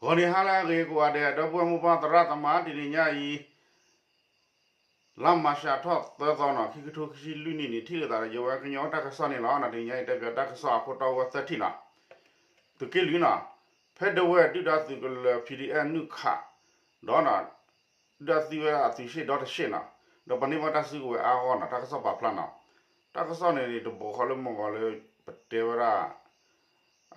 ဂီၤနံၤဟါလၢအဂ့ၤကိးဂၤဒဲး ဒီပုၢ်ဝဲၢ်မိၢ်ပၢ်သရၣ်သမါ တနံၤညါအံၤ လါမၢ်ၡးထီၣ်သၢသီနီၤ ခံကထိခံဆံလွံၢ်နံၣ်န့ၣ် ထံၣ်လိာ်သးဒီးယဝဲကညီတၢ်ကစီၣ်န့ၣ်လီၤ. တနံၤညါအံၤတဲပၠးတၢ်ကစီၣ်အခိၣ်တီဝဲသၢထံၣ်နီၤ, သုးက့လွံၢ်နီၤ, ဖဲဒဝဲၣ်ဒုၣ်ဒါသုးကလၢၤ P D F နုာ်ခး ဒီး ဒုၣ်ဒါသံဝဲဒၣ်အသုးရှ့ဒီတရှ့နီၤ, ဒီးပှၤန့ၢ်ဘၣ်တၢ်စုကဝဲၤအါဂီၢ်နီၤ တၢ်ကစီၣ်ပာ်ဖျါနီၤ, တၢ်ကစီၣ်န့ၣ် တဘိးဃီလၢမုၢ်ဂီၤလၢ ပတဲဝဲဒၣ်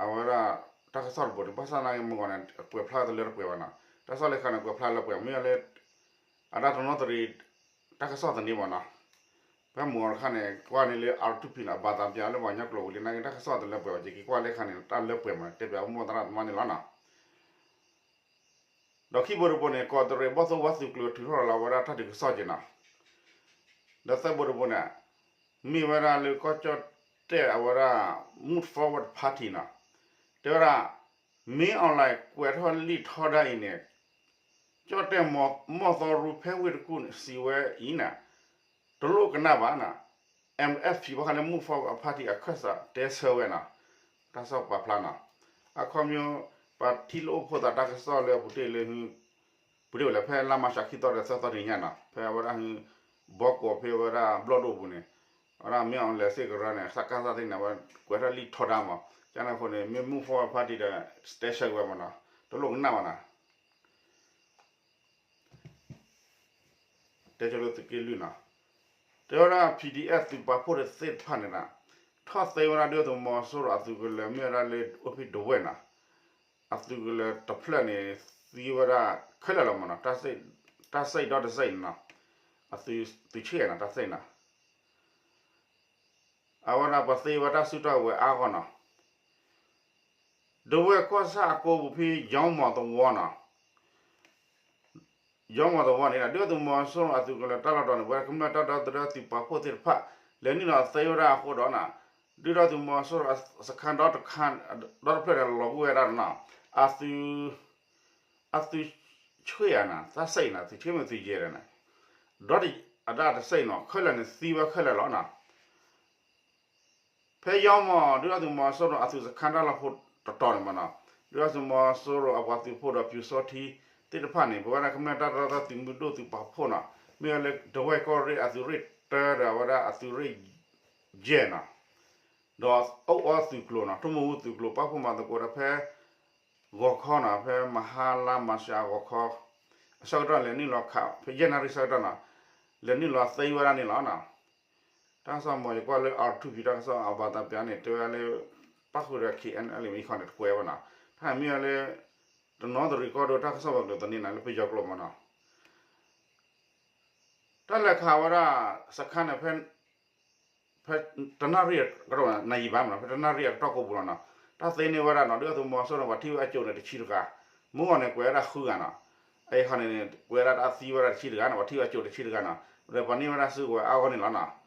အဝဲဒၣ် တၢ်ကစီၣ်တဘိးန့ၣ် ဘၣ်ဆၣ်သနာ်က့မုၢ်ဂီၤန့ၣ် ကွဲးဖျါတလၢတပှဲၤဘၣ်နီၤ, တၢ်ကစီၣ်လၢခါန့ၣ် ကွဲးဖျါလၢပှဲၤ မ့ၢ်လၢ အတၢ်တနီသရံၣ် တၢ်ကစီၣ်သန့မ့ၢ်နီၤ, ဖဲမုၢ်ဂီၤတခါန့ၣ် ကွၢ်န့ၢ်လၢ R two P နီၤ ဘၣ်သးပၠးလၢပှၤကညီကျိာ်ပူၤလံ သနာ်က့တၢ်ကစီၣ်တလၢပှဲၤဘၣ် ယက့ၤကွၢ်လၢခါန့ၣ် တၢ်လၢပှဲၤမး တဲပၠးမိၢ်သရၣ်သမါန့ၣ်လီၤနီၤ. ဒီးခံဘိတဘိန့ၣ် ကီးတရံးဘီၣ်သိၣ်ဝါသုးကျိၤထုးထီၣ်လီၤဝဲဒၣ်တၢ်ဒုးကစီၣ်က့ၤနီၤ, ဒီးသၢဘိတဘိန့ၣ် မ့ၢ်ဝဲဒၣ်လၢကီၢ်ကၠီၣ်တဲၣ်အဝဲဒၣ် Move Forward Party နီၤ, တဲဝဲဒၣ် မင်းအောင်လှိုင် ကွဲးထီၣ်လံာ်ထီဒါအံၤန့ၣ် ကၠီၣ်တဲၣ်မီၢ်သီရူဖဲဝ့ၢ်တကူၣ်န့ၣ် စံးဝဲအံၤန့ၣ် တလိၣ်ကနၣ်ဘၣ်နီၤ, M F P ဘၣ်ဃးလၢ Move Forward Party အခၢၣ်စးတဲဆၢဝဲနီၤ, တၢ်ကစီၣ်ပာ်ဖျါနီၤ, အခီပညီ ပှၤထံၣ်လိာ်အိၣ်ဖှိၣ်သးတၢ်ကစီၣ်လၢအပူၤတ့ၢ်လၢ ပူၤတ့ၢ်ဝဲလၢဖဲလါမၢ်ၡးခံသီဒီးသၢသီတနံၤညါနီၤ ဖဲအဝဲဒၣ် ဘီကီးဖဲဝဲဒၣ်ဘျီၣ်ဒိၣ်ပူၤန့ၣ် အဝဲဒၣ်မင်းအောင်လှိုင်စ့ၢ်ကီးန့ၣ် စကစသ့ၣ်န့ၣ် အဝဲကွဲးထီၣ်လံာ်ထီဒါမး, ကန့ၣ်အဃိန့ၣ် မ့ၢ် Move Forward Party ဒီး တဲဆၢက့ၤဝဲမးနီၤ, တလိၣ်ကနၣ်ဘၣ်နီၤ တဲဆိလၢသုးက့လွံၢ်နီၤ, တဲဝဲဒၣ် P D F သုးပာ်ဖှိၣ်သ့ၣ်တဖၣ်န့ၣ်ဒီး ထီၣ်သ့ဝဲဒၣ်ဒုၣ်ဒါသုးမီၤစိရိၤအသုးကလၢၤမ့ၢ်ဝဲဒၣ်လၢအိၣ်ဖဲဒဝဲၣ်နီၤ, အသုးကလၢၤတဖျၢၣ်န့ၣ် သံဝဲဒၣ်ခဲလၢာ်လီၤမးနီၤ, တၢ်စဲအံၤဒီတစဲအံၤန့ၣ်နီၤ, အသုးဆ့ၣ်နီၤ တၢ်စဲအံၤနီၤ အဝဲဒၣ်ပှၤသ့ဝဲတၢ်စုတၢ်ဝဲၤအါဂီၢ်နီၤ, ဒဝဲၣ်ကီၢ်ဆၣ်အကိပူၤဖဲယီမီၤသဝီနီၤ, ယီမီၤသဝီန့ၣ် ဒုၣ်ဒါသုးမီၤစိရိၤအသုးကလၢၤတၢ်လီၢ်တတီၤန့ၣ် ပဝဲဒၣ်ကမျၢၢ်တၢ်ဒီသဒၢသုးပာ်ဖှိၣ်သ့ၣ်တဖၣ် လဲၤနုာ်လီၤသ့ဝဲဒၣ်အဃိဒီးနီၤ, ဒုၣ်ဒါသုးမီၤစိရိၤအစခါဒီတဖျၢၣ်န့ၣ် လီၤဘှံးဝဲဒၣ်နီၤ, အသုး အသုးဆ့ၣ်ဧါနီၤ တၢ်စဲအံၤနီၤ သုးဆ့ၣ်မ့ၢ်သုးယဲၢ်ဒီးနီၤ, ဒီးအတၢ်တစဲအံၤနီၤ ခဲလၢာ်န့ၣ်သံဝဲခဲလၢာ်လီၤနီၤ ဖဲယီမီၤ ဒုၣ်ဒါသုးမီၤစိရိၤအသုးစခါတၢ်လီၢ်ဖိတတီၤန့ၣ်မးနီၤ, ဒုၣ်ဒါသုးမီၤစိရိၤအပှၤသုးဖိဒီးပျူစောထီးသ့ၣ်တဖၣ်န့ၣ် ပဝဲဒၣ်ကမျၢၢ်တၢ်ဒီသဒၢသုးမုၢ်ဒိၣ်သုးပာ်ဖှိၣ်နီၤ, မ့ၢ်ဝဲလၢဒဝဲၢ်ကီၢ်ရ့ၣ်အသုးရ့ၣ်တၢဒီးအဝဲဒၣ်အသုးရ့ၣ်ယဲၢ်နီၤ, ဒီးအိၣ်အီသုးကျိၤနီၤ, ထိၣ်မူဝူသုးကျိၤ ပာ်ဖှိၣ်မၤသကိးဒီးဖဲ ဂီၤခီနီၤ, ဖဲမဟါလါမၢ်ၡးဂီၤခီ အဆၢကတီၢ်လဲၤနုာ်လီၤခး ဖဲယဲၢ်နၣ်ရံၣ်ဆၢကတီၢ်နီၤ, လဲၤနုာ်လီၤသ့ဝဲဒၣ်န့ၣ်လီၤနီၤ. တၢ်ကစီၣ်မ့ၢ်ယကွၢ်လၢ R two P တၢ်ကစီၣ်အဘၣ်သးပျးန့ၣ် တဲဝဲလၢ ပၣ်ဃုာ်ဒီး K N L A မ့ၢ်ခီန့ၣ်တကွဲးဘၣ်နီၤ, တၢ်မ့ၢ်ဝဲလၢ တနီသရံၣ်ကီၢ်ဒိၣ်တၢ်ကစီၣ်ပှၤကျိာ်သန့နီၤ လၢပယီၤကျိာ်မ့ၢ်နီၤ, တၢ်လဲၤခးဝဲဒၣ် စခါန့ၣ် ဖဲ ဖဲတနၣ်ရံၣ် နယံာ်ဘၣ်မ့ၢ်နီၤ, ဖဲတနၣ်ရံၣ်အကတီၢ်ကိးပူၤလီၤနီၤ, တၢ်သ့န့ၢ်ဝဲဒၣ်နီၤ ဒုၣ်ဒါသုးမီၤစိရိၤန့ၣ် ပှၤထံၣ်ဝဲအစိၣ်န့ၣ်တဆံတဂၤ, မုၢ်ဂီၤန့ၣ် ကွဲးဝဲဒၣ်ဃုဂၤနီၤ, အအံၤခီန့ၣ် ကွဲးဝဲဒၣ်တၢ်သံဝဲဒၣ်တဆံတဂၤနီၤ, ပှၤထံၣ်ဝဲအစိၣ်တဆံတဂၤနီၤ, ဒီးပှၤန့ၢ်ဝဲဒၣ်စုကဝဲၤအါဂီၢ်န့ၣ်လီၤနီၤ,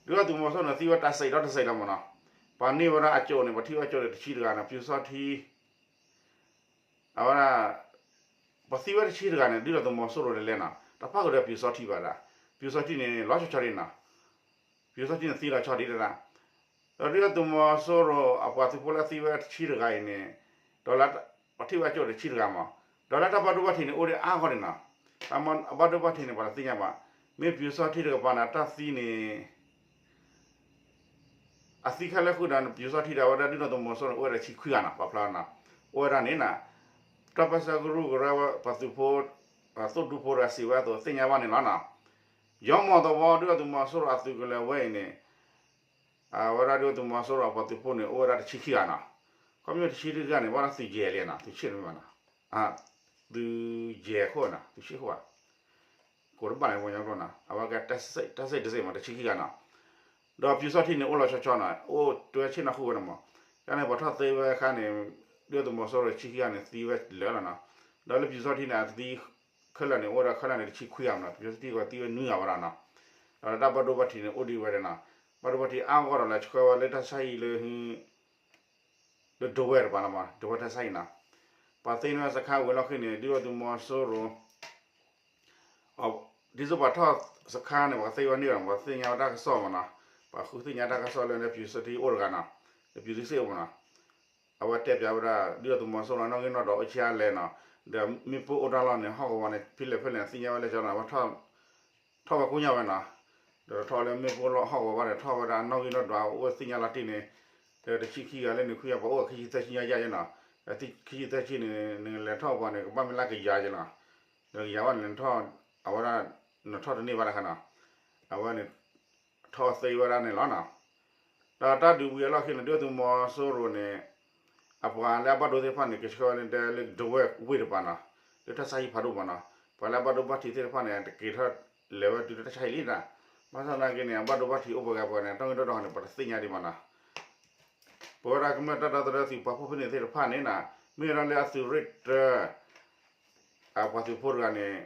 ဒုၣ်ဒါသုးမီၤစိရိၤန့ၣ် သံဝဲတၢ်စဲအံၤဒီတစဲအံၤလီၤမ့ၢ်နီၤ, ပှၤန့ၢ်ဝဲဒၣ်အစိၣ်န့ၣ် ပှၤထံၣ်ဝဲအစိၣ်န့ၣ်တဆံတဂၤနီၤ, ပျူစောထီး အဝဲဒၣ် ပှၤသံဝဲတဆံတဂၤန့ၣ် ဒုၣ်ဒါသုးမီၤစိရိၤလဲၤလဲၣ်နီၤ, တၢ်ပၣ်ဃုာ်ဒီးပျူစောထီးဘၣ်ဒၣ်, ပျူစောထီးန့ၣ် လီၤဆီဆီဒ်နီၤ, ပျူစောထီးန့ၣ်သံလီၤဆီဒ်တဒၣ်, ဒီးဒုၣ်ဒါသုးမီၤစိရိၤအပှၤသုးဖိလၢသံဝဲတဆံတဂၤအံၤန့ၣ်, ဒီးလၢပှၤထံၣ်ဝဲအစိၣ်တဆံတဂၤမး, ဒီးလၢတၢ်ဘၣ်ဒိဘၣ်ထံးန့ၣ် အိၣ်ဒံးအါဂီၢ်န့ၣ်နီၤ, တၢ်ဘၣ်ဒိဘၣ်ထံးန့ၣ် ပှၤတသ့ၣ်ညါဘၣ်, မ့ၢ်ပျူစောထီးတကပၤန့ၣ် တၢ်သံန့ၣ် အသံခဲလၢာ်ဃုာ်ဒီး ပျူစောထီးဒီး အဝဲဒၣ်ဒုၣ်ဒါသုးမီၤစိရိၤန့ၣ် အိၣ်ဝဲဒၣ်တဆံခွံဂၤနီၤ, ပာ်ဖျါနီၤ, အိၣ်ဝဲဒၣ်န့ၣ်နီၤ, တၢ်ပၢၢ်ဆၢကရူၢ်ကရၢဝဲပှၤသုးဖိ, သုးဒူဖိတဂၤစံးဝဲအသိးသ့ၣ်ညါဘၣ်န့ၣ်လီၤနီၤ, ယီမီၤသဝီဒုၣ်ဒါသုးမီၤစိရိၤအသုးကလၢၤဝဲအံၤန့ၣ်, အဝဲဒၣ်ဒုၣ်ဒါသုးမီၤစိရိၤအပှၤသုးဖိန့ၣ် အိၣ်ဝဲဒၣ်တဆံခံဂၤနီၤ, ခီပညီတဆံခံဂၤန့ၣ် ဘၣ်ဒၣ်သုးယဲၢ်လံနီၤ, သုးဆ့ၣ်န့ၣ်မ့ၢ်နီၤ, သုးယဲၢ်ခိၣ်နီၤ, သုးဆ့ၣ်ခိၣ်ဘၣ် ကိးတဘၣ်န့ၣ် ပှၤကညီကျိာ်နီၤ, အဝဲကဲတၢ်စဲတစဲမး တဆံခံဂၤနီၤ, ဒီးပျူစောထီးန့ၣ် အိၣ်လီၤဆီဆီနီၤ, အိၣ်တွဲဆ့ၣ်နီၤဃုာ်ဝဲန့ၣ်မး, တၢ်န့ၣ်ပှၤထီၣ်သ့ဝဲအခါန့ၣ်, ဒုၣ်ဒါသုးမီၤစိရိၤတဆံခံဂၤန့ၣ်သံဝဲလၢာ်လီၤနီၤ, ဒီးလၢပျူစောထီးန့ၣ် အသံခဲလၢာ်န့ၣ် အိၣ်ဝဲဒၣ်ခဲလၢာ်န့ၣ် တဆံခွံဂၤမးနီၤ, ပျူစောထီးကသံဝဲနွံဂၤဝဲဒၣ်နီၤ, ဒီးတၢ်ဘၣ်ဒိဘၣ်ထံးန့ၣ် အိၣ်ဒံးဝဲဒၣ်နီၤ, ဘၣ်ဒိဘၣ်ထံးအါဂီၢ်ဒီးလၢဆှၢဝဲလၢတၢ်ဆါဟံၣ်လၢ လၢဒဝဲၢ်တပၤလီၤမး, ဒဝဲၢ်တၢ်ဆါဟံၣ်နီၤ, ပှၤသ့န့ၢ်ဝဲစခါဝံၤလီၢ်ခံန့ၣ် ဒုၣ်ဒါသုးမီၤစိရိၤ, ဒ်သိးပှၤထီၣ်စခါန့ၣ် ပှၤသ့ဝဲန့ၢ်လီၤ, ပှၤသ့ၣ်ညါဝဲတၢ်ကစီၣ်မးနီၤ, ပှၤဃုသ့ၣ်ညါတၢ်ကစီၣ်လၢန့ၣ် ပျူစောထီးအိၣ်တဂၤနီၤ, လၢပျူစောထီးအိၣ်မးနီၤ, အဝဲတဲပၠးဝဲဒၣ် ဒုၣ်ဒါသုးမီၤစိရိၤနီၣ်ဂံၢ်နီၣ်ဒွးအိၣ်ဆံးအါလဲၣ်နီၤ, ဒီးမ့ၣ်ပိၢ်အိၣ်တၢ်လီၢ်န့ၣ် ဟီၣ်ကဝီၤန့ၣ် ဖဲလဲၣ်ဖဲလဲၣ်သ့ၣ်ညါဝဲလၢကၠီနီၤ, အဝဲထီၣ်ဝဲကိညၣ်ဝဲနီၤ, ဒီးထီၣ်လၢမ့ၣ်ပိၢ်လီၢ်ဟီၣ်ကဝီၤဘၣ်ဒီး ထီၣ်ဝဲဒၣ်နီၣ်ဂံၢ်နီၣ်ဒွးအိၣ်သ့ၣ်ညါလီၤတံၢ်န့ၣ်, ဒီးတဆံခံဂၤလၢန့ၣ် ခွံဂၤပှၤအိၣ်ခံဆံသၢဆံညါယါယဲနီၤ, ဒီးခံဆံသၢဆံန့ၣ် နလဲၤထီၣ်ပှၤန့ၣ် ကဘၣ်မ့ၢ်လၢကယၤယဲနီၤ, ဒီးကယၤဘၣ်န့ၣ် နထီၣ်, အဝဲဒၣ်, နထီၣ်တန့ၢ်ဘၣ်တခါနီၤ, အဝဲန့ၣ် ထီၣ်သ့ဝဲဒၣ်န့ၣ်လီၤနီၤ. ဒီးတၢ်ဒုးဝံၤအလီၢ်ခံန့ၣ် ဒုၣ်ဒါသုးမီၤစိရိၤန့ၣ် အပှၤလၢအဘၣ်ဒိသ့ၣ်တဖၣ်န့ၣ် ကဆှၢဝဲန့ၣ် တဲလၢဒဝဲၢ်ဝ့ၢ်တပၤနီၤ, လၢတၢ်ဆါဟံၣ်ဖးဒိၣ်မးနီၤ, ပှၤလၢအဘၣ်ဒိဘၣ်ထံးသ့ၣ်တဖၣ်န့ၣ် တက့ၤထီၣ်လဲၤဝဲတုၤလၢတၢ်ဆါဟံၣ်လံနီၤ, ဘၣ်ဆၣ်သနာ်က့န့ၣ် အဘၣ်ဒိဘၣ်ထံးအိၣ်ပှဲၤဂၤပှဲၤဂၤန့ၣ် နီၣ်ဂံၢ်နီၣ်ဒွးန့ၣ် ပတသ့ၣ်ညါဒံးဘၣ်နီၤ. ပဝဲဒၣ်ကမျၢၢ်တၢ်ဒီသဒၢသုးပာ်ဖှိၣ်ဖဲန့ၣ်သ့ၣ်တဖၣ်န့ၣ်နီၤ, မ့ၢ်ဝဲဒၣ်လၢအသုးရ့ၣ်တၢ အပှၤသုးဖိတဂၤန့ၣ်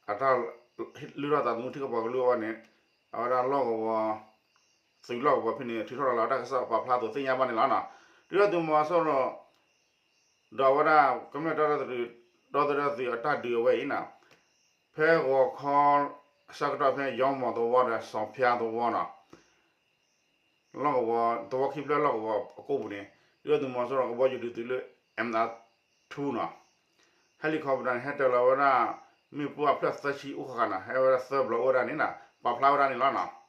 အတၢ်လုၢ်ထီၣ်သးသမူထံကပီၤကလုၢ်အီၤန့ၣ်, အဝဲဒၣ်လီၢ်ကဝီၤ, သုးလီၢ်ကဝီၤဖဲန့ၣ် ထုးထီၣ်လီၤလၢတၢ်ကစီၣ်ပာ်ဖျါအသိးသ့ၣ်ညါဘၣ်န့ၣ်လီၤနီၤ. ဒုၣ်ဒါသုးမီၤစိရိၤ ဒီးအဝဲဒၣ်ကမျၢၢ်တၢ်ဒီသဒၢသုးအတၢ်ဒုးအဝဲအံၤနီၤ, ဖဲဂီၤခီ ဆၢကတီၢ်ဖဲယီမီၤသဝီဒီး စီၤဖၠါသဝီနီၤ လီၢ်ကဝီၤ သဝီခံဖျၢၣ်လီၢ်ကဝီၤအကိးပူၤန့ၣ် ဒုၣ်ဒါသုးမီၤစိရိၤကဘီယူၤဒုးသုးလၢ M R two နီၤ, helicopter န့ၣ် ဟဲတၢၤလီၤဝဲဒၣ် မ့ၣ်ပိၢ်အဖျၢၣ်သၢဆံအိၣ်ဃၣ်ဃၣ်နီၤ, ဟဲဝဲဒၣ်သၢဘျီအိၣ်ဝဲဒၣ်န့ၣ်နီၤ, ပာ်ဖျါဝဲဒၣ်န့ၣ်လီၤနီၤ.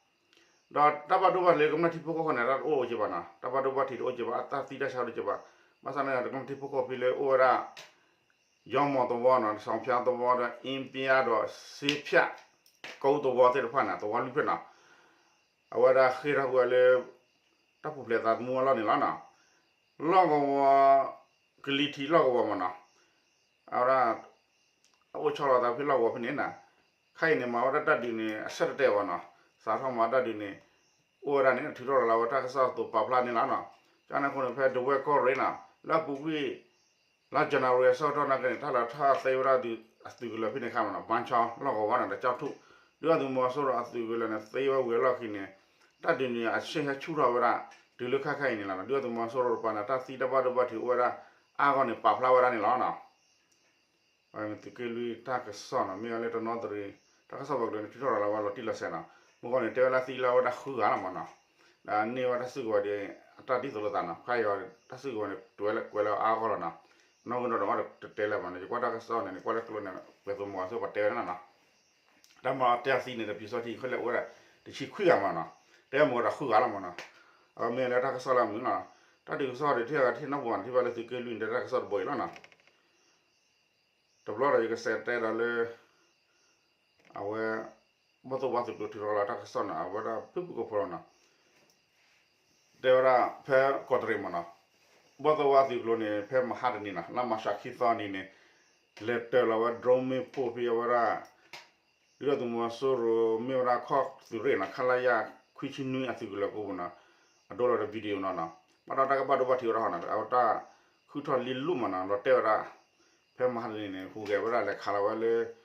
ဒီးတၢ်ဘၣ်ဒိဘၣ်ထံးလၢကမျၢၢ်ထံဖိကီၢ်ဖိန့ၣ် တၢ်တအိၣ်က့ဘၣ်နီၤ, တၢ်ဘၣ်ဒိဘၣ်ထံးတအိၣ်က့ဘၣ်, တၢ်သံတၢ်ဆါတအိၣ်က့ဘၣ်. ဘၣ်ဆၣ်န့ၣ်ဒီး ကမျၢၢ်ထံဖိကီၢ်ဖိဖဲလၢအိၣ်ဝဲဒၣ် ယီမီၤသဝီနီၤ, စီၤဖၠါသဝီဒီး အ့ပၠါဒီး စ့ဖၠၣ် ကိသဝီသ့ၣ်တဖၣ်န့ၣ် သဝီလွံၢ်ဖျၢၣ်နီၤ, အဝဲဒၣ်ဃ့ၢ်ထီၣ်ကွံာ်ဝဲလၢ တၢ်ပူၤဖျဲးသးသမူအလီၢ်န့ၣ်လီၤနီၤ. လီၢ်ကဝီၤ ကလံၤထံးလီၢ်ကဝီၤမးနီၤ, အဝဲဒၣ် အအိၣ်ဆီလီၤသးဖဲလီၢ်ကဝီၤဖဲန့ၣ်နီၤ, ခဲအံၤန့ၣ် မၤဝဲဒၣ်တၢ်ဒုးန့ၣ် အဆၢတတဲာ်ဘၣ်နီၤ, စးထီၣ်မၤတၢ်ဒုးန့ၣ် အိၣ်ဝဲဒၣ်န့ၣ် ထုးထီၣ်လီၤလၢဝဲတၢ်ကစီၣ်အသိးပာ်ဖျါန့ၣ်လီၤနီၤ. ကန့ၣ်အဃိန့ၣ် ဖဲဒဝဲၢ်ကီၢ်ရ့ၣ်နီၤ လၢအပူၤကွံာ် လါ January အဆၢကတီၢ်နာ်က့န့ၣ် တၢ်လဲၤထီၣ်သ့ဝဲဒၣ်အသုးကလၢၤဖဲန့ၣ်အခါမးနီၤ, ဘါဆီလီၢ်ကဝီၤန့ၣ်ဒီးကၠီၣ်ထူၣ်, ဒုၣ်ဒါသုးမီၤစိရိၤအသုးကလၢၤန့ၣ် သ့ဝဲဝံၤအလီၢ်ခံန့ၣ် တၢ်ဒုးန့ၣ်အဆ့ၣ်ဟဲဆူၣ်ထီၣ်ဝဲဒၣ် တုၤလၢခဲခါအံၤန့ၣ်လီၤ. ဒုၣ်ဒါသုးမီၤစိရိၤတပၤန့ၣ် တၢ်သံတၢ်ဘၣ်ဒိဘၣ်ထံးအိၣ်ဝဲဒၣ်အါဂီၢ်န့ၣ် ပာ်ဖျါဝဲဒၣ်န့ၣ်လီၤနီၤ. သုးက့လွံၢ်တၢ်ကစီၣ်နီၤ မ့ၢ်ဝဲလၢတနီသရံၣ် တၢ်ကစီၣ်ပှၤကလုာ်န့ၣ် ထုးထီၣ်လီၤလၢဝဲလီၤတံၢ်လီၤဆဲးနီၤ, မုၢ်ဂီၢ်န့ၣ် တဲဝဲလၢသံလၢဝဲဒၣ်ဃုဂၤလီၤမးနီၤ, ဒီးန့ၢ်ဝဲတၢ်စုကဝဲၤဒီး အတၢ်ဒ်သိးလိာ်သးနီၤ, ခဲအံၤတၢ်စုကဝဲၤန့ၣ် တွဲလၢကွဲးလၢအါဂီၢ်လီၤနီၤ, နီၢ်ဂံၢ်နီၢ်ဒွးတတဲလၢၤမးနီၤ, ယကွၢ်တၢ်ကစီၣ်န့ၣ် နကွၢ်လၢကျိန့ၣ် ပှဲၤသိးမီၤအသိးပှၤတဲဝဲဒၣ်နီၤ, တၢ်မၤတဲသံန့ၣ်ဒီး ပျူစောထီးခဲလၢာ်အိၣ်ဝဲဒၣ် တဆံခွံဂၤမးနီၤ, တဲမုၢ်ဂီၢ်ဒီးဃုဂၤလီၤမးနီၤ, အမ့ၢ်လၢတၢ်ကစီၣ်လၢအမုာ်နီၤ, တၢ်ဒုးကစီၣ်ဒုးထံၣ်ဂၤထံၣ်နီၢ်ပူၤန့ၣ် ထံၣ်ဘၣ်လၢသုးက့လွံၢ်န့ၣ် တၢ်ကစီၣ်တဘိအံၤလီၤနီၤ. တဘျီဒီးယကစးတဲဒီးလၢ အဝဲ ဘီၣ်သိၣ်ဝါသုးကျိၤထုးထီၣ်လီၤတၢ်ကစီၣ်န့ၣ် အဝဲဒၣ်ဖုၣ်ဖုၣ်ကိာ်ဖိလီၤနီၤ, တဲဝဲဒၣ်ဖဲကီးတရံးမးနီၤ, ဘီၣ်သိၣ်ဝါသုးကျိၤန့ၣ် ဖဲမဟါတနံၤနီၤ လါမၢ်ၡးခံသီနံၤန့ၣ် လဲၤတၢၤလီၤဝဲ drone မ့ၣ်ပိၢ်ဖဲအဝဲဒၣ် ဒုၣ်ဒါသုးမီၤစိရိၤ မ့ၢ်ဝဲဒၣ်ခီၣ်သုးရ့ၣ်နီၤ ခလရ ခွံဆံနွံအသုးကလၢၤကိးပူၤနီၤ, အဒိလီၤဒီး video နီၤနီၤ, ဘၣ်ဒီးတၢ်ကဘၣ်ဒိဘၣ်ထံးဝဲဒၣ်ဟီနီၤ အဝဲတၢ်ခုၣ်ထီၣ်လံလိၣ်မးနီၤ လီၤတဲာ်ဝဲဒၣ် ဖဲမဟါတနံၤန့ၣ် ဟူးဂဲၤဝဲဒၣ်လဲၤခးလီၤဝဲလၢ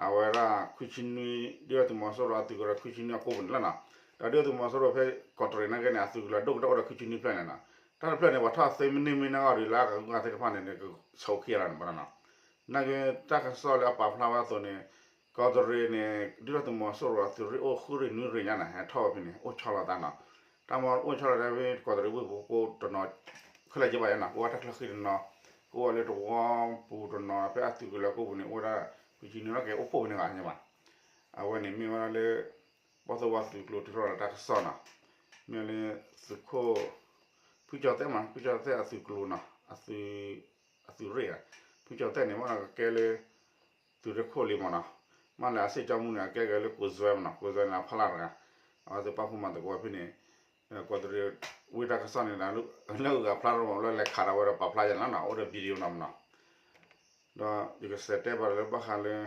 အဝဲဒၣ်ခွံဆံနွံ ဒုၣ်ဒါသုးမီၤစိရိၤအသုးကလၢၤခွံဆံနွံအကိးပူၤန့ၣ်လီၤနီၤ, ဒီးဒုၣ်ဒါသုးမီၤစိရိၤဖဲကီးတရံးနာ်က့န့ၣ် အသုးကလၢၤဒိၣ်ကတၢၢ်အိၣ်ဒီးခွံဆံနွံဖျၢၣ်န့ၣ်နီၤ, တၢ်တဖျၢၣ်န့ၣ် ပှၤထီၣ်သ့မ့ၢ်န့ၢ်မ့ၢ်န့ၢ်အဂီၢ်ဒီး လၢအဂၤသ့ၣ်တဖၣ်န့ၣ် ကဆီးခံဂၤလီၤန့ၣ်ဘၣ်နီၤ နာ်က့ တၢ်ကစီၣ်လၢအပာ်ဖျါဝဲအသိးန့ၣ် ကီးတရံးန့ၣ် ဒုၣ်ဒါသုးမီၤစိရိၤအသုးရ့ၣ်အိၣ်ဃုရ့ၣ်နွံရ့ၣ်ညါန့ၣ် ဟဲထီၣ်ဝဲဖဲန့ၣ် အိၣ်ဆီလီၤသးနီၤ, တၢ်မၤအိၣ်ဆီလီၤသးဖဲကီးတရံးဝ့ၢ်ပူၤကိးတနီၤ ခဲလၢာ်က့ဘၣ်ယါနီၤ ကအိၣ်ဝဲတၢ်ချၢဃံတနီၤ ကအိၣ်ဝဲလၢတဝီပူၤတနီၤ ဖဲအသုးကလၢၤကိးပူၤန့ၣ် အိၣ်ဝဲဒၣ် ခွံဆံနွံလီၤက့ၤအိၣ်ဖှိၣ်ဖဲန့ၣ်ဂၤညါဘၣ်, အဝဲန့ၣ်မ့ၢ်ဝဲဒၣ်လၢ ဘီၣ်သိၣ်ဝါသုးကျိၤထုးထီၣ်လီၤတၢ်ကစီၣ်နီၤ, မ့ၢ်လၢသုးခိၣ် ဖုကၠီၤသဲးမး ဖုကၠီၤသဲးအသုးကျိၤနီၤ အသုးရ့ၣ်ဧါ, ဖုကၠီၤသဲးန့ၣ် မ့ၢ်လၢကကဲလၢ သုးရ့ၣ်ခိၣ်လံမးနီၤ, မ့ၢ်လၢအစ့ၣ်ကၠီမူန့ၣ် အကဲကဲလၢကိးစွဲမးနီၤ ကိးစွဲန့ၣ်အဖီလာ်တဂၤ, အဝဲသုးပာ်ဖှိၣ်မၤသကိးဝဲဖဲန့ၣ်, ကီးတရံးဝ့ၢ်တၢ်ကစီၣ်န့ၣ် လၢအဂၤဖျါထီၣ်မး လၢလဲၤခးဒီးဝဲဒီးပာ်ဖျါယါန့ၣ်လီၤနီၤ အိၣ်ဒီး video နီၤမးနီၤ, ဒီးယကစးတဲဘၣ်ဒီးလၢဘၣ်ဃးလၢ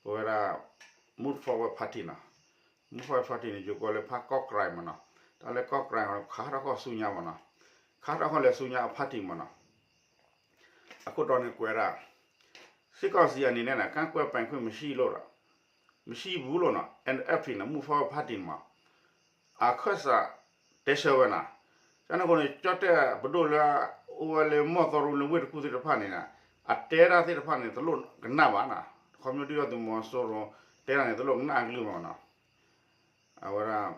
ပဝဲဒၣ် Move Forward Party နီၤ, Move Forward Party န့ၣ် ယိၤကိးလၢဖးကီၢ်ကြဲးမးနီၤ, တၢ်လၢကီၢ်ကြဲးန့ၣ် ခးထီၣ်ကီၢ်ဆူညါမးနီၤ, ခးထီၣ်ကီၢ်လဲၤဆူညါအ party မးနီၤ, အခိၣ်တီန့ၣ်ကွဲးဒၣ် စစ်ကောင်စီအနေနဲ့ ကန့်ကွက်ပိုင်ခွင့်မရှိလို့ မရှိဘူးလို့နော် NFP နော် Move Forward Party န့ၣ်မး အခၢၣ်စးတဲဆၢဝဲနီၤ, ကန့ၣ်အဃိန့ၣ် ကၠီၣ်တဲၣ်ပဒိၣ်လၢ အိၣ်ဝဲလၢမီၢ်သီရိလၢဝ့ၢ်တကူၣ်သ့ၣ်တဖၣ်န့ၣ် အတဲဒၣ်သ့ၣ်တဖၣ်န့ၣ် တလိၣ်ကနၣ်ဘၣ်နီၤ, ခီဖျိဒုၣ်ဒါသုးမီၤစိရိၤ တဲဒၣ်န့ၣ် တလိၣ်ကနၣ်အကလုၢ်မးနီၤ, အဝဲဒၣ်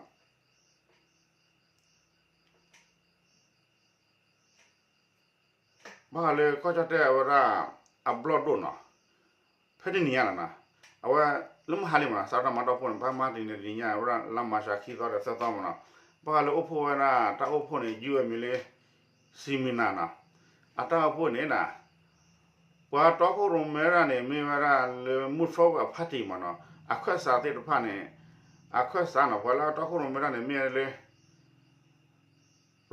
ဘၣ်ဃးလၢကီၢ်ကၠီၣ်တဲၣ်အဝဲဒၣ် အဘျီၣ်ဒိၣ်နီၤ, ဖဲတနံၤညါနီၤ, အဝဲ လၢမဟါလံမနီၤ စးထီၣ်မၤတၢ်အိၣ်ဖှိၣ်န့ၣ် ဘၣ်မၤတနံၤန့ၣ် တနံၤညါ အဝဲဒၣ်လါမၤရှး ခံသီဒီးသၢသီမနီၤ, ဘၣ်ဃးလၢအိၣ်ဖှိၣ်ဝဲဒၣ်တၢ်အိၣ်ဖှိၣ်န့ၣ် ယုၢ်ဝဲမံၤလၢ seminar နီၤ, အတၢ်အိၣ်ဖှိၣ်န့ၣ်နီၤ ပှၤတီခိၣ်ရိၣ်မဲတၢ်န့ၣ် မ့ၢ်ဝဲဒၣ်လၢ Move Forward Party မနီၤ, အခၢၣ်စးသ့ၣ်တဖၣ်န့ၣ်, အခၢၣ်စးနီၤ ပှၤလၢအတီခိၣ်ရိၣ်မဲတၢ်န့ၣ် မ့ၢ်ဝဲလၢ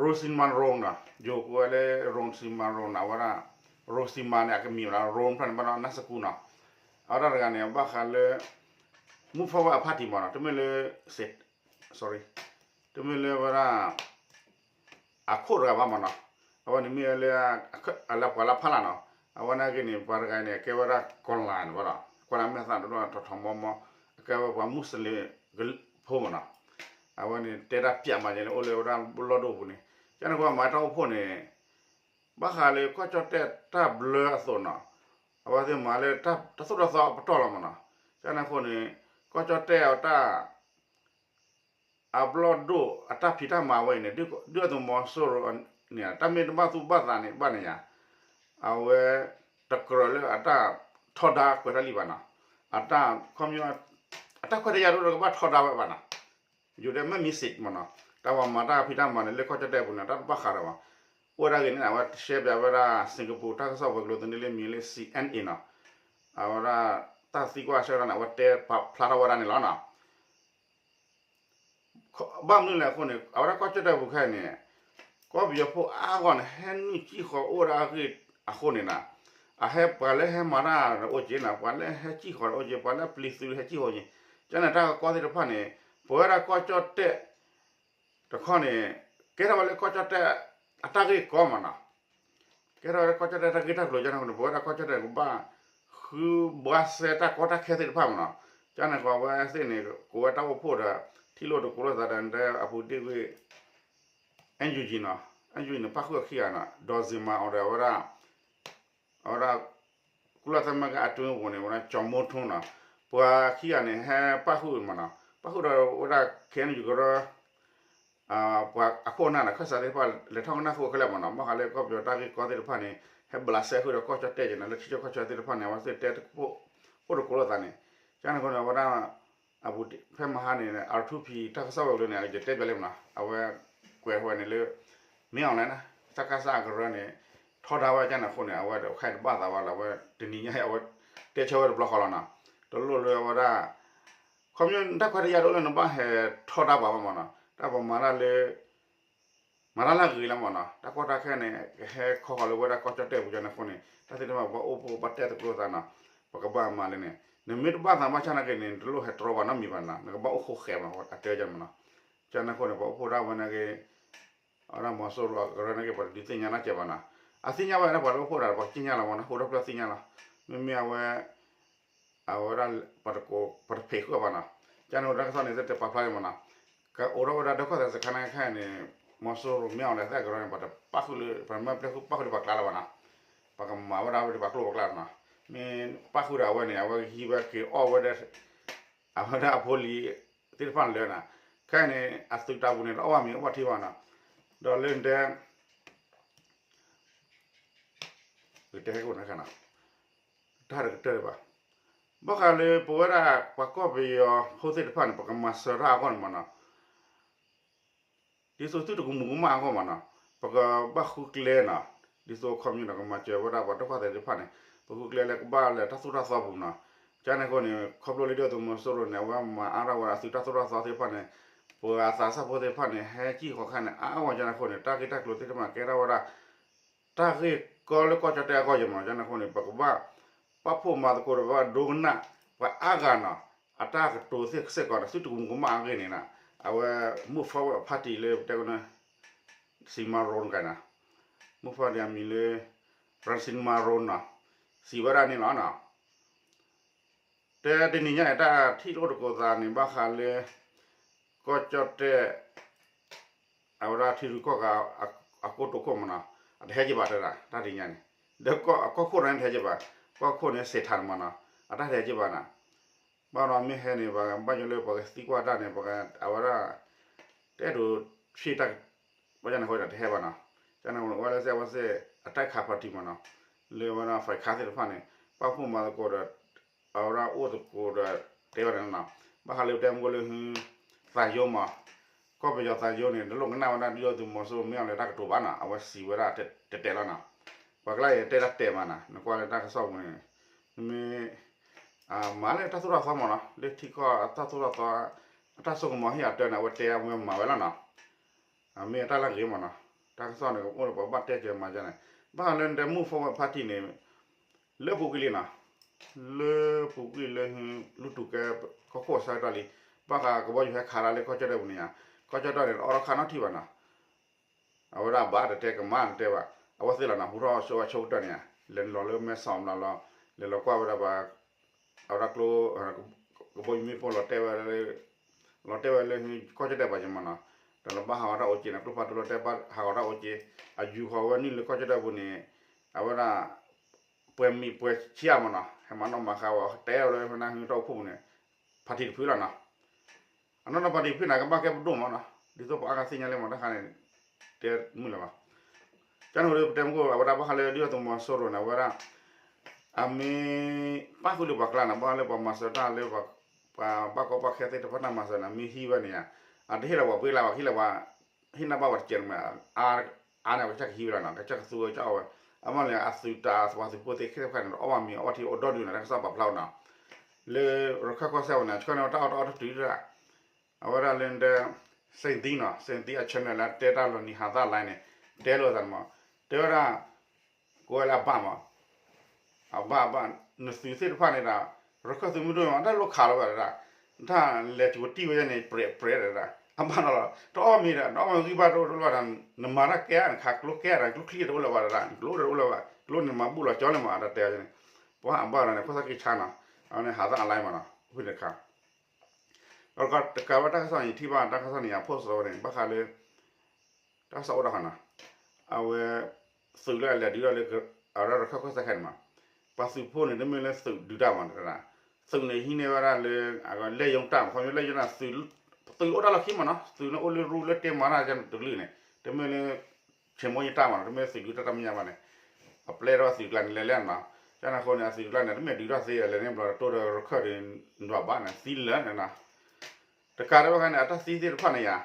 Rosima Rome နီၤ, ယိၤကိးဝဲလၢ Rosima Rome နီၤ, အဝဲဒၣ် Rosima န့ၣ် အကမံၤဝဲဒၣ် Rome ဖျၢၣ်န့ၣ် ဘၣ်ဒီးနၢ်စကူနီၤ, အဝဲဒၣ်တဂၤန့ၣ် ဘၣ်ဃးလၢ Move Forward Party မနီၤ, တမ့ၢ်လၢ sorry, တမ့ၢ်လၢဝဲဒၣ် အခိၣ်တဂၤဘၣ်မနီၤ, အဝဲန့ၣ်မ့ၢ်ဝဲလၢ လၢပှၤလၢဖီလာ်နီၤ, အဝဲနာ်က့န့ၣ် ပှၤတဂၤန့ၣ် အကဲဝဲဒၣ်ကီၤလၤန့ၣ်ဘၣ်ဒီး ကီၤလၤမဲာ်သၣ်တဒိၣ်ထီၣ်ထီၣ်မီမီ, အကဲဝဲပှၤမူစလ့ၣ်ဖိမနီၤ, အဝဲန့ၣ်တဲတၢ်ပျးမးယဲလၢအိၣ်လၢဝဲဒၣ်ဘျီၣ်ဒိၣ်ပူၤန့ၣ်, ကန့ၣ်ဃိမၤတၢ်အိၣ်ဖှိၣ်န့ၣ် ဘၣ်ဃးလၢကီၢ်ကၠီၣ်တဲၣ်တၢ်ဘျၢအသိးနီၤ, အဝဲသ့ၣ်မၤလၢတၢ်သိၣ်တၢ်သီအပတီၢ်လီၤမနီၤ, ကန့ၣ်အဃိန့ၣ် ကီၢ်ကၠီၣ်တဲၣ်အတၢ် အဘျီၣ်ဒိၣ်အတၢ်ဖံးတၢ်မၤဝဲအံၤန့ၣ် ဒုၣ်ဒါသုးမီၤစိရိၤန့ၣ် တၢ်မ့ၢ်တဘၣ်သူၣ်ဘၣ်သးန့ၣ် ဘၣ်န့ၣ်ယါ, အဝဲ တကြၢးလၢအတၢ်ထီဒါကွဲးတၢ်လံဘၣ်နီၤ, အတၢ်ခီ အတၢ်ခွဲးတၢ်ယာ်ဒိၣ်ဒီးကဘၣ်ထီဒါဝဲဘၣ်နီၤ, ယိၤဒဲးမ့ၢ်မံစ့းမနီၤ, တၢ်ပှၤမၤတၢ်ဖံးတၢ်မၤန့ၣ် လၢကီၢ်ကၠီၣ်တဲၣ်ပူၤန့ၣ် တၢ်တဘၣ်ဃးဒီးဘၣ်, အိၣ်ဝဲဒၣ်ဂ့ၤန့ၣ် အဝဲရှဲပၠးဝဲဒၣ် Singapore တၢ်ကစီၣ်ဝဲၤကျိၤသန့လၢမံၤလၢ C N A နီၤ, အဝဲဒၣ် တၢ်သံကွၢ်ဆၢကတီၢ်န့ၣ် အဝဲတဲဖျါထီၣ်ဝဲဒၣ်န့ၣ်လီၤနီၤ. ဘၣ်မနုၤလဲၣ်အဃိန့ၣ် အဝဲဒၣ်ကီၢ်ကၠီၣ်တဲၣ်ပူၤခဲအံၤန့ၣ် ကီၢ်ပယီၤဖိအါဂီၢ်န့ၣ် ဟဲနုာ်စံၣ်ဃီၤအိၣ်ဝဲဒၣ်အဂ့ၢ်အဃိန့ၣ်နီၤ, အဟဲပှၤလၢဟဲမၤတၢ်အိၣ်က့ၤနီၤ, ပှၤလၢဟဲစံၣ်ဃီၤအိၣ်က့ၤ ပှၤလၢပျံၤသုးဟဲစံၣ်ဃီၤက့ၤ, ကန့ၣ်တၢ်ကီသ့ၣ်တဖၣ်န့ၣ် ပဝဲဒၣ်ကီၢ်ကၠီၣ်တဲၣ် တခီန့ၣ် ကဲထီၣ်ဝဲလၢကီၢ်ကၠီၣ်တဲၣ် အတၢ်ဂ့ၢ်ကီမနီၤ, ကဲထီၣ်ဝဲလၢကီၢ်ကၠီၣ်တဲၣ်တၢ်ဂ့ၢ်တၢ်ကျိၤကန့ၣ်အဃိန့ၣ် ပဝဲဒၣ်ကီၢ်ကၠီၣ်တဲၣ်န့ၣ် ကဘၣ်ဃုဘှါစဲတၢ်ကီတၢ်ခဲသ့ၣ်တဖၣ်မနီၤ, ကန့ၣ်ဃိအဝဲသ့ၣ်န့ၣ် ကိးဝဲတၢ်အိၣ်ဖှိၣ်ဒီး ထံၣ်လိာ်တကိးလိာ်သးဒီး အပူၤတ့ၢ်ကွံာ် N U G နီၤ, N U G န့ၣ် ပၣ်ဃုာ်အခံဂၤနီၤ, ဒီးစ့မၤအီၤဒီးအဝဲဒၣ် အဝဲဒၣ် ကုလသမဂ္ဂအတွင်းဝန်န့ၣ် ဝဲဒၣ်ကၠီၤမိထိနီၤ, ပှၤခံဂၤန့ၣ် ဟဲပၣ်ဃုာ်မနီၤ, ပၣ်ဃုာ်ဒီးဝဲဒၣ် K N U ကရၢ ပှၤအခိၣ်အနၢ်နီၤ ခၢၣ်စးသ့ၣ်တဖၣ် လဲၤထီၣ်ကနၣ်ဃုာ်ခဲလၢာ်မနီၤ, ဘၣ်ဃးလၢကီၢ်ပယီၤတၢ်ဂ့ၢ်ကီသ့ၣ်တဖၣ်န့ၣ် ဟဲဘျးစဲဃုာ်ဒီးကီၢ်ကၠီၣ်တဲၣ်က့ၤနီၤ, လၢထံဆၢကီၢ်ဆၢသ့ၣ်တဖၣ်န့ၣ် အဝဲသ့ၣ်တဲ အိၣ်တကိးလိာ်သးန့ၣ်, ကန့ၣ်အဃိန့ၣ် အဝဲဒၣ် အပူၤဖဲမဟါန့ၣ် R two P တၢ်ကစီၣ်ဝဲၤကျိၤန့ၣ် ယတဲပၠးလံမနီၤ, အဝဲကွဲးဝဲန့ၣ်လၢ မ့ၢ်အီၤလဲၣ်နီၤ စကစ အကရၢန့ၣ် ထီဒါဝဲကန့ၣ်အဃိန့ၣ် အဝဲတခါအံၤတဘၣ်သးဝဲလီၤ, အဝဲတနံၤညါအံၤ အဝဲတဲဆၢဝဲတဘျီဃီလီၤနီၤ, တလိၣ်လၢအဝဲဒၣ် ခီဖျိတၢ်ခွဲးတၢ်ယာ်တအိၣ်လၢနဘၣ်ဟဲထီဒါပှၤဘၣ်မနီၤ, တၢ်ပှၤမၤတၢ်လၢ မၤတၢ်လၢအဂ့ၤလီၤမနီၤ, တၢ်ကီတၢ်ခဲန့ၣ် ကဟဲခီဃီၤလၢဝဲဒၣ်ကီၢ်ကၠီၣ်တဲၣ်ပူၤကန့ၣ်အဃိန့ၣ် တၢ်သ့ၣ်တဖၣ်ပဘၣ်အိၣ်ဖှိၣ်ဘၣ်တဲသကိးလိာ်သးနီၤ, ပကဘၣ်မၤလၢန့ၣ်, နမ့ၢ်တဘၣ်သးဘၣ်ဆၣ်နာ်က့န့ၣ် နတလိၣ်ဟဲတြီပှၤနီတမံၤဘၣ်နီၤ, နကဘၣ်အိၣ်ဃိဃဲးမနီၤ, အတဲကန့ၣ်မနီၤ, ကန့ၣ်အဃိန့ၣ် ပှၤအိၣ်ဖှိၣ်ဒၣ်ဝဲနာ်က့ အဝဲဒၣ်မီၤစိရိၤအကရၢနာ်က့ ပှၤတဒုးသ့ၣ်ညါနီတစဲးဘၣ်နီၤ, အသ့ၣ်ညါဝဲဒၣ်ပှၤလၢအိၣ်ဖှိၣ်ဒၣ် ပှၤကသ့ၣ်ညါလီၤမနီၤ, ဟူထီၣ်ဖျၢၣ်သ့ၣ်ညါလီၤ, မ့မ့ၢ်အဝဲ အဝဲဒၣ် ပှၤတကိး ပှၤတဖံးဃုာ်ဘၣ်နီၤ, ကန့ၣ်အဃိတၢ်ကစီၣ်န့ၣ် သ့ၣ်တပာ်ဖျါလံမနီၤ, ကအိးထီၣ်ဝဲဒၣ်ဒၢးခီၣ်သဲးစခါနာ်က့ခဲအံၤန့ၣ် မီၤစိရိၤမ့ၢ်အီၤလဲၣ်သ့ၣ်အကရၢန့ၣ် ပှၤတပၣ်ဃုာ်လၢ ပှၤမၢပျဲဃုာ်ပၣ်ဃုာ်လၢပှၤကျါလၢၤဘၣ်နီၤ, ပကမၤဝဲဒၣ်ဝဲဒၣ်ပှၤကျိၣ်ပှၤကျါနီၤ, မ့ၢ်ပၣ်ဃုာ်ဒီးအဝဲန့ၣ် အဝဲကဟံးဝဲက့ၤအီၣ်ဝဲဒၣ် အဝဲဒၣ်အဖိလံၤသ့ၣ်တဖၣ်လၢာ်နီၤ, ခဲအံၤန့ၣ် အသုးတၢ်ပူၤန့ၣ် တအီၣ်ဘၣ်မ့ၤအီၣ်ဘၣ်ထံဘၣ်နီၤ, ဒီးလၢနတဲ ကတဲဟဲကအိၣ်နီၤ, တၢ်တကတၢၢ်ဘၣ်, ဘၣ်ဃးလၢပဝဲဒၣ်ပှၤကီၢ်ပယီၤဖိသ့ၣ်တဖၣ်န့ၣ် ပကမၤစၢၤတၢ်အဂီၢ်န့ၣ်မနီၤ, ဒ်သိးသုတကမူၤကမၣ်အဂီၢ်မနီၤ, ပကဘၣ်ဃုကျဲနီၤ, ဒ်သိးခီပညီန့ၣ် ကမၤစၢၤဝဲဒၣ်ပှၤဒၢးခီၣ်သဲးသ့ၣ်တဖၣ်န့ၣ် ပဃုကျဲလၢကဘၣ်လၢတၢ်သိၣ်တၢ်သီပူၤနီၤ, ကန့ၣ်အဃိန့ၣ် ခီဖျိလၢဒုၣ်ဒါသုးမီၤစိရိၤန့ၣ် အဝဲမၤအါထီၣ်ဝဲဒၣ်အသုးတၢ်သိၣ်တၢ်သီသ့ၣ်တဖၣ်န့ၣ် ပှၤသးစၢ်ဖိသ့ၣ်တဖၣ်န့ၣ် ဟဲကံၣ်ဃီခါန့ၣ် အါအါဂီၢ်ကန့ၣ်အဃိန့ၣ် တၢ်ဂ့ၢ်တၢ်ကျိၤသ့ၣ်တဖၣ်ကဲထီၣ်ဝဲဒၣ် တၢ်ဂ့ၢ်ကီလၢကီၢ်ကၠီၣ်တဲၣ်အဂီၢ်ယဲၢ်မနီၤ, ကန့ၣ်အဃိန့ၣ် ပကဘၣ် ပာ်ဖှိၣ်မၤသကိးဒီးဘၣ်ဒိကနၣ် ပှၤအါဂၤနီၤ, အတၢ်ကတိၤသ့ၣ်စ့ၢ်ကီးဒီး သုတကမူၤကမၣ်အဂ့ၢ်န့ၣ်နီၤ, အဝဲ Move Forward Party လၢပတဲကန့ၣ် Rosima Rome တဂၤနီၤ, Move Forward အမံၤလၢ Rosima Rome နီၤ, စံးဝဲဒၣ်န့ၣ်လီၤနီၤ. တဲတနံၤညါအံၤ တၢ်ထံၣ်လိာ်တကိးသးန့ၣ် ဘၣ်ဃးလၢ ကီၢ်ကၠီၣ်တဲၣ် အဝဲဒၣ်ထံရူၢ်ကီၢ်ဂၤ အကိတိာ်ခိၣ်မနီၤ, အတဟဲက့ၤဘၣ်တဲဒၣ် တၢ်တနံၤညါန့ၣ်, ဒီးကီၢ်ခိၣ်န့ၣ်တဟဲက့ၤဘၣ်, ကီၢ်ခိၣ်န့ၣ်စ့းထးန့ၣ်မနီၤ, အတၢ်တဟဲက့ၤဘၣ်နီၤ, ဘၣ်ဒီးမ့ၢ်ဟဲန့ၣ် ဘၣ်ယိၣ်လၢပှၤကသံကွၢ်တၢ်န့ၣ် ပှၤအဝဲဒၣ် တအဲၣ်ဒိးဆံၣ်တၢ် ဘၣ်ဆၣ်န့ၣ်အဃိဒီးတဟဲဘၣ်နီၤ, ကန့ၣ်အဃိန့ၣ် အဝဲလၢစ့ၢ်အဝဲစ့ၢ် အတိုက်အခံပါတီမ့ၢ်နီၤ, လၢဝဲဒၣ် ဖဲခါသ့ၣ်တဖၣ်န့ၣ် ပာ်ဖှိၣ်မၤသကိးဒီး အဝဲဒၣ်အိၣ်သကိးဒီးတဲဝဲဒၣ်နီၤ, ဘၣ်ဃးလၢပတဲမုၢ်ကိၢ်လၢဟု သးယိမး, ကီၢ်ပယီၤသးယိန့ၣ် တလိၣ်ကနၣ်ဝဲဒၣ်ဒုၣ်ဒါသုးမီၤစိရိၤမ့ၢ်အီၤလၢတၢ်ကတိၤဘၣ်နီၤ, အဝဲစံးဝဲဒၣ်တဲတဲလီၤနီၤ, ပှၤကျါအံၤတဲဒၣ်တဲမးနီၤ, နကွၢ်လၢတၢ်ကစီၣ်ပူၤန့ၣ် နမ့ၢ် မၤလၢတၢ်သိၣ်တၢ်သီမ့ၢ်နီၤ, လၢထံကီၢ်အတၢ်သိၣ်တၢ်သီ အတၢ်စိကမီၤဟ့ၣ်အတၢ်န့ၣ် အဝဲတဲအဝဲမၤဝဲလီၤနီၤ, မ့ၢ်အတၢ်လၢအဂ့ၤမ့ၢ်နီၤ, တၢ်ကစီၣ်န့ၣ် ကအိၣ်လၢပဘၣ်တဲကဲမၤကဲန့ၣ်, ဘၣ်ဃးလၢနတဲ Move Forward Party န့ၣ် လၢပူၤကွံာ်လံနီၤ, လၢပူၤကွံာ်လၢ လူတူၢ်ကဲ ကီၢ်ခိၣ်အဆၢကတီၢ်လံ, ဘၣ်ဃးကဘီယူၤဟဲခးတၢ်လၢကီၢ်ကၠီၣ်တဲၣ်ပူၤန့ၣ်ဧါ, ကီၢ်ကၠီၣ်တဲၣ်န့ၣ် အီၣ်ထီၣ်ခးနီထံၣ်ဘၣ်နီၤ, အဝဲဒၣ်ဘၣ်တတဲကမၣ်တတဲဘၣ်, အဝဲသ့ၣ်လီၤနီၤ, ဟူထီၣ်ဆိအဆိကတၢၢ်န့ၣ်ဧါ, လဲၤလီၤလၢမဲဆီးဘျီလီၤ, လဲၤလီၤကွၢ်ဝဲဒၣ်ပှၤ အဝဲဒၣ်ကျိ ကဘီယူၤမ့ၣ်ပိၢ်လီၤတဲာ်ဝဲလၢ လီၤတဲာ်ဝဲလၢကီၢ်ကၠီၣ်တဲၣ်ပှၤက့မးနီၤ, ဒီးလီၤဘၣ်ဟးဂီၤတၢ်အိၣ်က့န့ၣ် ကျိဖးဒိၣ်လီၤတဲာ်ဘၣ်ဟးဂီၤတၢ်အိၣ်က့, အယူၤဃီၤဝဲနုာ်လၢကီၢ်ကၠီၣ်တဲၣ်ပူၤန့ၣ်, အဝဲဒၣ် ပှဲၤမံၤပှဲၤဆံးမးနီၤ, ဟဲမၤနီၣ်မၤဃါဝဲ တဲဝဲလၢဖဲနၢ်ဟူတၢ်အိၣ်ဖှိၣ်ပူၤန့ၣ်, ဖါတံၢ်တဖုလီၤနီၤ အနီၢ်နီၢ်ပှၤတံၢ်ဖုန့ၣ် ကဘၣ်ကဲပဒိၣ်မးနီၤ, ဒ်သိးပှၤအါဂၤသ့ၣ်ညါလၢမၤတၢ်ခါန့ၣ် တဲမုာ်လၢၤဘၣ်. ကန့ၣ်ဒီးပတဲမုၢ်ကိၢ် အဝဲဒၣ်ဘၣ်ဃးလၢဒုၣ်ဒါသုးမီၤစိရိၤန့ၣ် အဝဲဒၣ် အမ့ၢ်ပၣ်ဃုာ်လၢပှၤကျါန့ၣ် ဘၣ်လၢပှၤမၤစၢၤတၢ်လၢ ပှၤဘၣ်ကီဘၣ်ခဲသ့ၣ်တဖၣ်န့ၣ်မၤစၢၤန့ၣ် မ့ၢ်ဟံးဝဲန့ၣ်ဧါ, အတဟ့ၣ်လီၤပှၤပှ့ၤလၢၤဘၣ် ဟ့ၣ်လီၤပှၤ ဟ့ၣ်နၢ်ဘၣ်ပှၤတကဲးန့ၣ်မး အါန့ၣ် အကစၢ်ကဟံးဝဲလီၤနီၤ, ကစၢ်ကသူဝဲကၢ်အီၣ်ဝဲ, အမ့ၢ်လၢအသုးတၢ်ပှၤသုးဖိသ့ၣ်ခဲဖဲန့ၣ် အီၣ်ဘၣ်မ့ၤအီထံအိၣ်ဒီဒုန့ၣ် တၢ်ကစီၣ်ပာ်ဖျါဝဲနီၤ လၢရခၢၣ်ကီၢ်စဲၣ်ဝဲန့ၣ် ဆှၢန့ၢ်ဝဲတၢ်အီၣ်တၢ်အီတတုၤဒၣ်, အဝဲဒၣ်လၢ စ့ၣ်သံနီၤ စ့ၣ်သံအ channel လၢတဲတၢ်လီၤနံၤဟးသၣ် live န့ၣ် တဲလိာ်သးန့ၣ်မး, တဲဝဲဒၣ် ကိးဝဲလၢအဘၣ်မး, အဘၣ်အဘၣ် နသုးသ့ၣ်တဖၣ်န့ၣ်ဒီး ရခၢၣ်သုးမုၢ်ဒိၣ်မး တၢ်လိၣ်ခးလီၤဘၣ်ဒၣ်, တၢ်လဲၤကဝီၤတံၢ်ဝဲန့ၣ် ပြဲးပြဲးဒၣ်, အဘၣ်နီၤလီၤ တအီၣ်မ့ၤဒီး တအီၣ်မ့ၤဂံၢ်ဘၣ်တအိၣ်တအိၣ်လၢၤဘၣ်ဒီး နမၤတၢ်ကဲဧါ နခးကျိကဲဧါ ကျိချံတအိၣ်လၢၤဘၣ်ဒၣ် ကျိတအိၣ်လၢၤဘၣ် ကျိန့ၣ်မၤဘူၣ်လီၤကၠီလၢၤမး တၢ်တဲန့ၣ်, ပှၤအဘၣ်ဒီးန့ၣ် ခိၣ်သၣ်ကံၢ်ဆါနီၤ, အဝဲန့ၣ်ဟးသၣ် live မးနီၤ ဖုၣ်တခါ ဒီးတကးဝဲတၢ်ကစီၣ်န့ၣ် ယထံၣ်ဘၣ်တၢ်ကစီၣ်န့ၣ် အ post ဝဲန့ၣ် ဘၣ်ဃးလၢ တၢ်ကစီၣ်အိၣ်ဒီးဃီနီၤ, အဝဲ သုးလၢအလဲၤဒုးထီၣ်လၢ အဝဲဒၣ်ရခၢၣ်ကီၢ်စဲၣ်ခဲန့ၣ်မး, ပှၤသုးဖိန့ၣ် တမ့ၢ်လၢသုးဒုးတၢ်မး သုးန့ၣ်ဟံးန့ၢ်ဝဲဒၣ်လၢ အဝဲလဲၤယိၤတၢ်မး ခီဖျိလဲၤယိၤတၢ် သုးအိၣ်တၢ်လီၢ်ခံမးနီၤ သုးန့ၣ်အိၣ်လၢရူလၢတဲမၤတၢ်ကဲန့ၣ်တကလုာ်န့ၣ် တမ့ၢ်လၢ ဆ့ၣ်မိၣ်ယတၢ်မးနီၤ တမ့ၢ်သုးဒုးတၢ်တၢ်မဲာ်ညါဘၣ်န့ၣ်, အပျဲၢ်ထီၣ်သုးကျါန့ၣ်လဲၤလဲၣ်နီၤ, ကန့ၣ်အဃိန့ၣ် အသုးကျါန့ၣ် တမ့ၢ်ဒုးထီၣ်သ့ လဲၤန့ၣ်ဘျီတိၢ်ဒီးရခၢၣ်ဒုး နဘၣ်န့ၣ် သံလၢာ်န့ၣ်နီၤ, တကးဒံးဘၣ်ခါန့ၣ် အတၢ်သံသ့ၣ်တဖၣ်န့ၣ်ယါ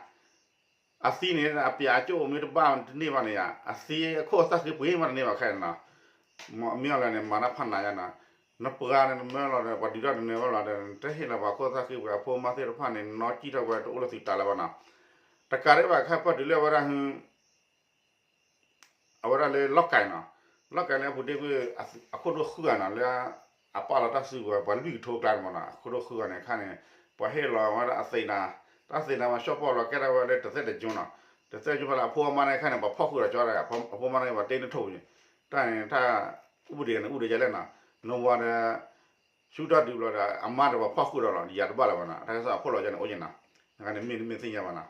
အသံန့ၣ် အပျးအကၠိၣ်မ့ၢ်တဘၣ်တန့ၢ်ဘၣ်န့ၣ်ယါ အသံအခိၣ်အသၣ်ဃ့ပှ့ၤမးတန့ၢ်ဘၣ်ခဲန့ၣ်နီၤ, မ့ၢ်အီၤလၢန့ၣ် မၤတၢ်ဖးနးယါနီၤ, နပှၤန့ၣ် နမၢလီၤဒီး ပှၤဒုးတၢ်တနၢၤဘၣ်လီၤဒီး နတဟ့ၣ်လီၤပှၤခိၣ်သၣ်ဃ့ပှ့ၤ အဖိမါသ့ၣ်တဖၣ်န့ၣ် နီၢ်ကံၣ်ထီၣ်ဝဲတအိၣ်လၢသုးတၢ်လၢၤဘၣ်နီၤ, တကးဒံးဘၣ်ခဲပၢၢ်တုၤလၢအဝဲဒၣ် အဝဲဒၣ်လၢလီၢ်ကၤနီၤ, လီၢ်ကၤလၢအပူၤဒ့ကွံာ် အခိၣ်ဒိၣ်ဃုဂၤနီၤ လၢအပာ်လီၤတၢ်စုကဝဲၤ ပှၤလွံၢ်ကထိကျါန့ၣ်မးနီၤ အခိၣ်ဒိၣ်ဃုဂၤန့ၣ် အခါန့ၣ် ပှၤဟ့ၣ်လီၤဝဲဒၣ်အသံးနၤ, တၢ်သံးနၤမး ရှော့ပေါ့လီၤ ကဲထီၣ်ဝဲလၢတသ့ၣ်တကၠိနီၤ, တသ့ၣ်တကၠိဖဲလၢအဖိအမါန့ၣ် အခါန့ၣ် ပှၤဖီၣ်ဃုာ်ဒီးကၠီဒီး အဖိအမါန့ၣ် ပှၤတ့နထိၣ်ပူၤန့ၣ်, တၢ်န့ၣ် တၢ် ဥပဒေန့ၣ် ဥပဒေယဲလဲၣ်နီၤ, နဝၤဒီး ဆူတၢ်ဒုးဘျီဒီး အမါဒီးပှၤဖီၣ်ဃုာ်ဒီးလီၤ ယၤတဘၣ်လၢၤဘၣ်နီၤ, တၢ်ကစီၣ်အဖီၣ်လီၤယါန့ၣ် အိၣ်ယဲနီၤ, နကန့ၣ်မ့ၢ်တမ့ၢ်သ့ၣ်ညါဘၣ်နီၤ,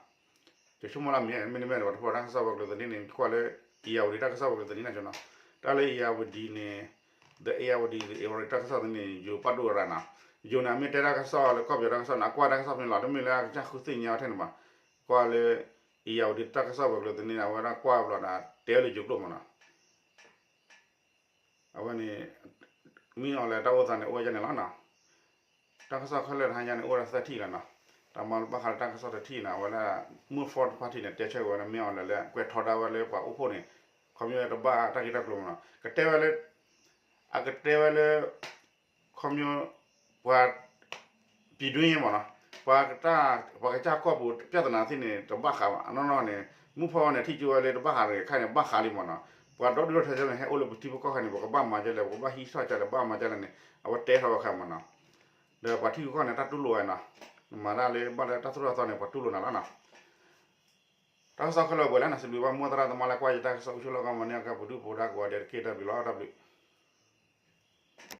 ကဆိကမိၣ်လၢမ့ၢ်မ့တမ့ၢ်ဒီး ပှၤတဖီၣ်တၢ်ကစီၣ်ဝဲၤကျိၤသန့န့ၣ် ကွၢ်လၢ အ့ၣ်ယၣ်ဝတံၤတၢ်ကစီၣ်ဝဲၤကျိၤသန့နီၤနီၤ, တၢ်လၢအ့ၣ်ယၣ်ဝတံၤန့ၣ် ဒီးအ့ၣ်ယၣ်ဝတံၤ ဧရာဝတီ တၢ်ကစီၣ်သန့ ယိၤပာ်ဒိၣ်ရၤနီၤ, ယိၤန့ၣ် အမ့ၢ်တဲတၢ်ကစီၣ်လၢကီၢ်ပယီၤတၢ်ကစီၣ်န့ၣ် အကွၢ်တၢ်ကစီၣ်ဖဲန့ၣ်လီၤ တမ့ၢ်လၢအကစၢ်ဃုသ့ၣ်ညါအီၤထဲန့ၣ်ဘၣ်, ကွၢ်လၢ အ့ၣ်ယၣ်ဝတံၤတၢ်ကစီၣ်ဝဲၤကျိၤသန့န့ၣ် အဝဲဒၣ်ကွၢ်ဘျီဒီး တဲလၢယိၤကျိာ်မးနီၤ အဝဲန့ၣ် မ့ၢ်အီၤလၢတၢ်အိၣ်သးန့ၣ် အိၣ်ဝဲဒၣ်န့ၣ်လီၤနီၤ, တၢ်ကစီၣ်ခဲလၢာ်တဟါညါန့ၣ် အိၣ်ဝဲဒၣ်သၢထံၣ်လီၤနီၤ, တၢ်မၤဘၣ်ဃးလၢတၢ်ကစီၣ်တထံၣ်န့ၣ် အဝဲဒၣ် Move Forward Party န့ၣ် တဲဆၢက့ၤဝဲန့ၣ် မ့ၢ်အီၤလၢလၢ ကွဲးထီဒါဝဲလၢပှၤအိၣ်ဖှိၣ်န့ၣ် ခီဖျိတဘၣ်တၢ်ဂ့ၢ်တၢ်ကျိၤမးနီၤ ကတဲဝဲလၢ အကတဲဝဲလၢ ခီဖျိ ပှၤ ပြည်တွင်းရေးမးနီၤ, ပှၤ ပှၤကစၢ်ကီၢ်ပူၤ ပြဿနာသ့ၣ်န့ၣ် တဘၣ်ဃးဘၣ် အနီၢ်နီၢ်န့ၣ် Move Forward န့ၣ် ထံၣ်ကၠိဝဲလၢတဘၣ်ဃးတဂ့ၤ ခဲအံၤန့ၣ် ဘၣ်ဃးလံမးနီၤ, ပှၤဒီဒူၣ်ဒီထၢန့ၣ် ဟဲအိၣ်လၢပထံပကီၢ်ခဲအံၤန့ၣ် ပကဘၣ်မၤဒ်လဲၣ် ပကဘၣ်ဟံးထီၣ်ဒ်လဲၣ် ဘၣ်မၤဒ်လဲၣ်န့ၣ် အဝဲတဲထီၣ်ဝဲခဲမးနီၤ, ဒီးပှၤထံဂုၤကီၢ်ဂၤန့ၣ် တၢ်တူၢ်လိာ်ဝဲနီၤ, နမၤတၢ်လၢဘၣ်လၢတၢ်သိၣ်တၢ်သီန့ၣ် ပှၤတူၢ်လိာ်နၤလီၤနီၤ တၢ်ကစီၣ်ခဲလၢာ်ပှဲၤလၢနစံးဘျုးဘၣ်မိၢ်သရၣ်သမါလၢကွၢ်ယတၢ်ကစီၣ်အိၣ်ဆူၣ်လီၢ်ကီၢ်မၤန့ၢ်အကါ ပဒုၣ်ပဒါကိးဂၤဒဲးတက့ၢ် တၢ်ဘျုးလီၤ တၢ်ဘျုး